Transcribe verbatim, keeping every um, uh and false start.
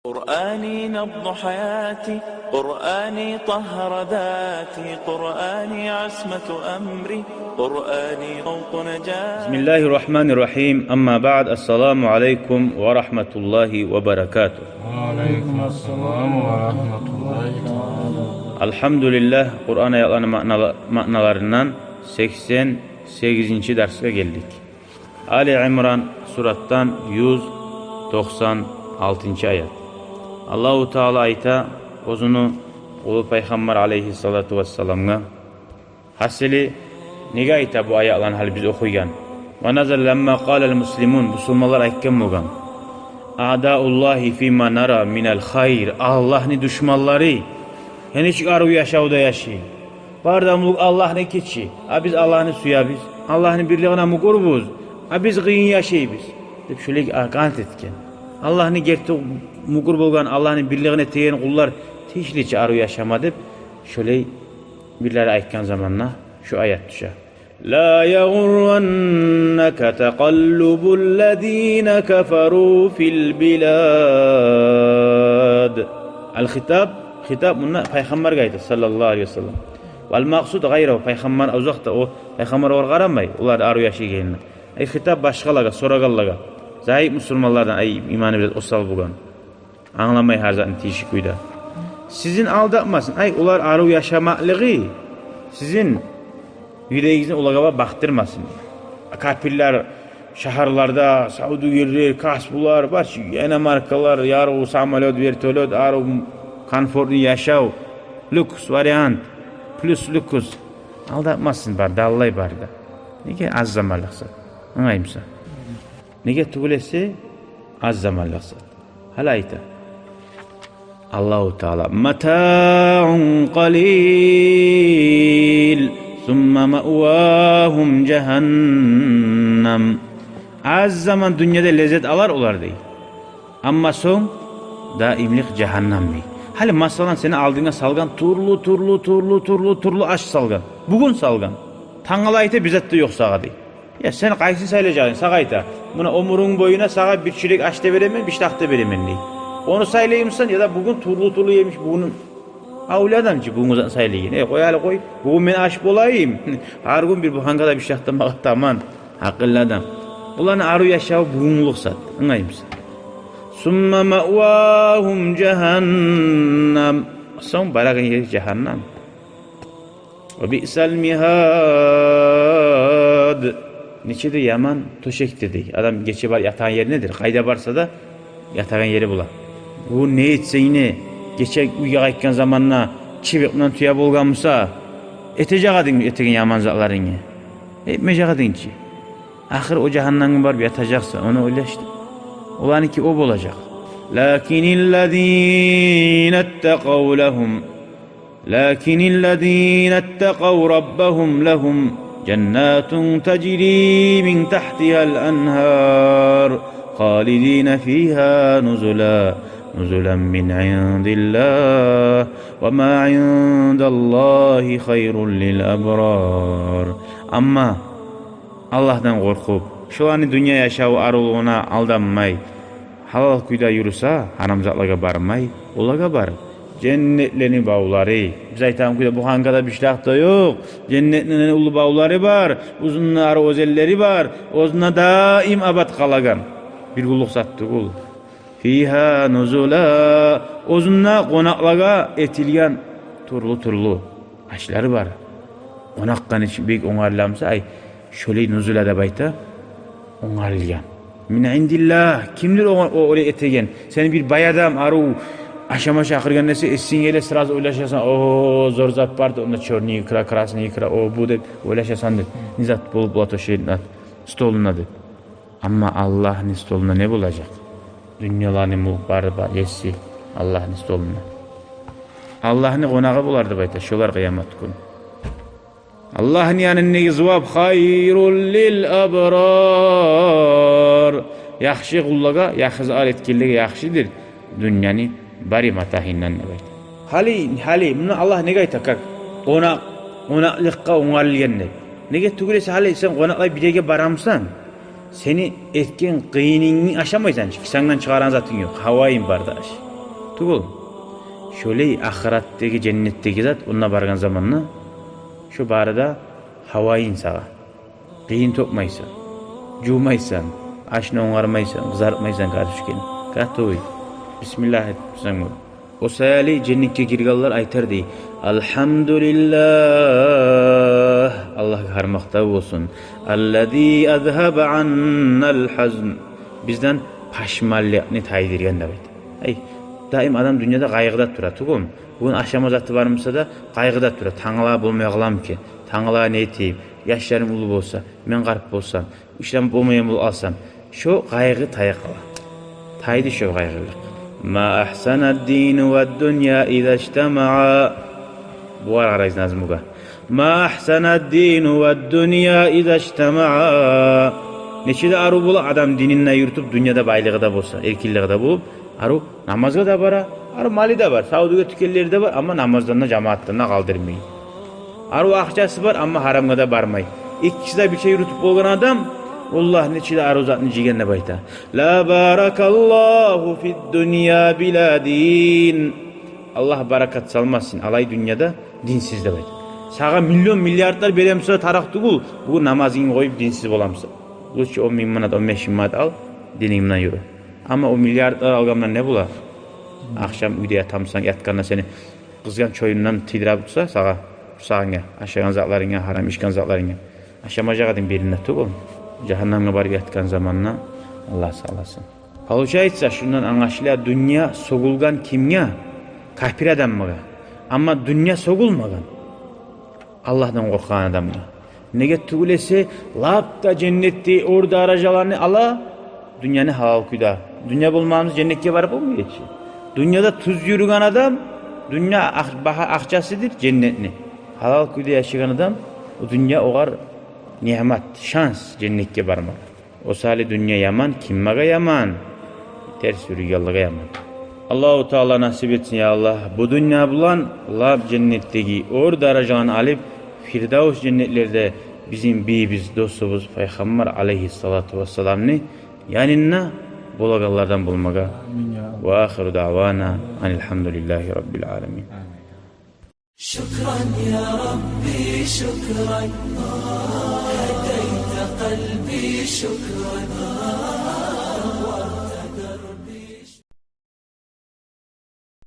قرآني نبض حياتي، قرآني طهر ذاتي، قرآني عصمة أمري، قرآني طوق نجاتي. بسم الله الرحمن الرحيم. أما بعد، السلام عليكم ورحمة الله وبركاته. وعليكم السلام ورحمة الله تعالى. Алгьамдулиллагь, Къуран аятланы маънала-, маъналарындан сексен сегизинчи дарсгъа гелдик. Али Имран суратдан юз токъсан алтынчы аят. Аллагьу Таала айта оьзюню уллу пайхаммар алайгьиссалату вассаламгъа. Гьасили, неге айта бу аятланы гьали биз охуйгъан? Ва назала ламма къалал муслимун, бусурманлар айтгъан болгъан: «Аъдауллагьи фима нара минал хайр», Аллагьны душманлары, яни, нечик арив яшавда яшай. Бары да мюлк Аллагьныки чи. А биз Аллагьны сюебиз. Аллагьны бирлигине мюкюрбюз. А биз къыйын яшайбыз, деп шолай гьакъарат этген. Аллагьны герти мюкюр болгъан, Аллагьны бирлигине тийген къуллар тийишли чи арив яшама, деп шолай бирлери айтгъан заманда шу аят тюше. لا يغرنك تقلب الذين كفروا في البلاد. Ал-хитаб, хитаб мунда пайхаммаргъа айта, саллаллагьу алайгьи ва саллам. Вал макъсуд гъайрагьу, пайхаммар узакъда, о пайхаммар огъар къарамай, олар арив яшайгъанына. Ай, хитаб башгъалагъа, сорагъанлагъа. Зайып бусурманлардан, ай, иманы бир осал болгъан. Англамай гьар затны тийишли кюйде. Сизин алдатмасын, ай, олар арив яшамакълыгъы сизин юрегигизни олагъа бакъдырмасын. Капирлер шагьарларда, савдюгерлер, касбулар, бар чы, иномаркалар, арив самолёт, вертолёт, арив комфортный яшав, люкс вариант, плюс люкс. Алдатмасын, бар да, алай бар да. Неге? Аз заманлыкъ зат. Англаймысан? Неге тюгюл эсе, аз заманлыкъ зат. Гьали айта Аллагьу Таала: متاع قليل ثم مأواهم جهنم. Аз заман дюньяда леззет алар олар, дей. Амма сонг даимлик жагьаннам, дей. Гьали, масала, сени алдынга салгъан тюрлю, тюрлю, тюрлю, тюрлю, тюрлю аш салгъан. Бугюн салгъан. Тангала айта: «Бир зат да ёкъ сагъа», дей. Я сен къайсын сайлажакъ эдинг? Сагъа айта: «Муна оьмюрюнг боюна сагъа бир чюрек аш да беремен, бир штакъ да беремен», дей. Ону сайлаймысан, яда бугюн тюрлю-тюрлю емиш, бугюн, авлия адам чы бугюн затны сайлайгъан. Э, къой гьали, къой. Бугюн мен аш болайым. Гьар гюн бир буханкада бир штакъ да магъа таман. Гьакъыллы адам. Оланы арив яшаву бугюнлюк зат. Англаймысан? ثم مأواهم جهنم. Сонг барагъан ери жагьаннам. وبئس المهاد. Нече де яман тёшекдир, дей. Адам гече барып ятагъан ери недир? Къайда барса да, ятагъан ери бола. Бугюн не этсенг де, гече уьйге къайтгъан заманда чыбыкъ булан тюе болгъан буса, этежек эдинг этеген яман затларынгны? Этмежек эдинг чи. Ахыр о жагьаннамгъа барып ятажакъсан, ону ойлаш. Оланыки о болажакъ. لكن الذين اتقوا لهم لكن الذين اتقوا ربهم لهم جنات تجري من تحتها الأنهار خالدين فيها نزلا، نزلا من عند الله، وما عند الله خير للأبرار. Амма Аллагьдан къоркъуп, шоланы дюнья яшаву аривлугъуна алданмай, гьалал кюйде юрюсе, гьарам затлагъа бармай, олагъа бар женнетлени бавлары. Биз айтагъан кюйде, буханкада бир штакъ да ёкъ. Женнетни уллу бавлары бар, узунлары, оьзенлери бар, оьзюнде даим абат къалагъан. Бир гюнлюк зат тюгюл. فيها نزلا, оьзюнде къонакълагъа этилген тюрлю-тюрлю ашлары бар. Къонакъгъа нечик бек онгарыла буса, ай, шолай нузула деп айта, онгарылгъан. من عند الله. Кимдир о, о, олай этеген? Сени бир бай адам арив ашама чакъыргъан эсе, эсинге геле, сразу ойлашасан: «О, зор зат барды, онда чёрный икра, красный икра, о, бу», — деп ойлашасан, деп. Не зат болуп бола тёшегинде, столунда, деп. Амма Аллагьны столунда не болажакъ? Дюньяланы мюлк бары бар еси Аллагьны столунда. Аллагьны къонагъы болар деп айта шолар къыямат гюн. Аллагьны янындагъы зувап: خير للأبرار. Яхшы къуллагъа, яхшы зат этгенлеге яхшыдыр дюньяны бары матагьындан деп айта. Гьали, гьали муна Аллагь неге айта, как къонакъ, къонакълыкъгъа онгарылгъан деп? Неге тюгюл эсе, гьали сен къонакълай бир ерге барамысан, сени этген къыйынынгны ашамайсан чы, кисангдан чыгъарагъан затынг ёкъ, гьавайын бар да аш. тюгюл. Шолай ахыратдагъы, женнетдеги зат, онда баргъан заманда шо бары да гьавайын сагъа. Къыйын тёкмейсен, жувмайсан, ашны онгармайсан, къызартмайсан картошканы. Готовый. Бисмиллагь этип турсанг бола. О саялы женнетге гиргенлер айтар дей: «Алгьамдулиллагь, Аллагьгъа гьар макътав болсун. Аллази азгьаба аннал гьазн. Бизден пашманлыкъны тайдыргъан», — деп айта. Эй, даим адам дюньяда къайгъыда тура тюгюлмю? Бугюн ашама заты бармаса да, къайгъыда тура. Тангала болмай къаламы экен? Тангала не этейим? Яшларым уллу болса, мен къарт болсам, ишлер болмайгъан болуп къалсам. Шо къайгъы тайып къала. Тайды шо къайгъылыкъ. Ма агьсанад дин вад дунья иза ижтамаа. Бугъар къарайсыз назмугъа. Ма агьсанад дин вад дунья иза ижтамаа. Нече де арив бола адам динин де юрютюп, дюньяда байлыгъы да болса, эркинлиги де болуп, арив намазгъа да бара, арив малы да бар, савдюге тюкенлери де бар, амма намаздан да, жамаатдан да къалдырмай. Арив акъчасы бар, амма гьарамгъа да бармай. Экиси де бирче юрютюп болгъан адам, валлагь, нече де арив затны жыйгъан деп айта. Ла баракаллагьу фид дунья била дин. Аллагь баракат салмасын алай дюньяда динсиз, деп айта. Сагъа миллион, миллиардлар беремсе тарыкъ тюгюл, бугюн намазынгны къоюп динсиз боламса. Лучше он минг манат, он беш минг манат ал, дининг булан юрю. Амма о миллиардлар алгъандан не бола? Ахшам уьйде ятамсан, ятгъанда сени къызгъан чоюнгдан тийдирип турса сагъа, къурсагъынга, ашагъан затларынга, гьарам ичген затларынга. Ашамажакъ эдинг бирин де тюгюл. Жагьаннемге барып ятгъан заманда Аллагь сакъласын. Получается, шундан англашыла, дюнья сёгюлген кимге? Капир адамгъа. Амма дюнья сёгюлмеген Аллагьдан къоркъгъан адамгъа. Неге тюгюл эсе, лап да женнетде оьр даражаланы ала дюньяны гьалал кюйде. Дюнья болмаса, женнетге барып болмай эди чи. Дюньяда тюз юрюген адам, дюнья акъ-, багьа акъчасыдыр женнетни. Гьалал кюйде яшагъан адам, о дюнья огъар ниъмат, шанс женнетге бармагъа. О саялы дюнья яман, кимге яман? Терс юрюйгенлеге яман. Аллагьу Таала насип этсин, я Аллагь, бу дюнья булан лап женнетдеги оьр даражаланы алып, Фирдавс женнетлерде бизин бийибиз, досубуз Пайхаммар алейгьиссалату вассаламны янында болагъанлардан болмагъа. Амин, я Аллагь. Ва ахиру даъвана анил гьамдулиллагьи раббил аламин. Амин. شكرا يا ربي، شكرا. هديت قلبي، شكرا.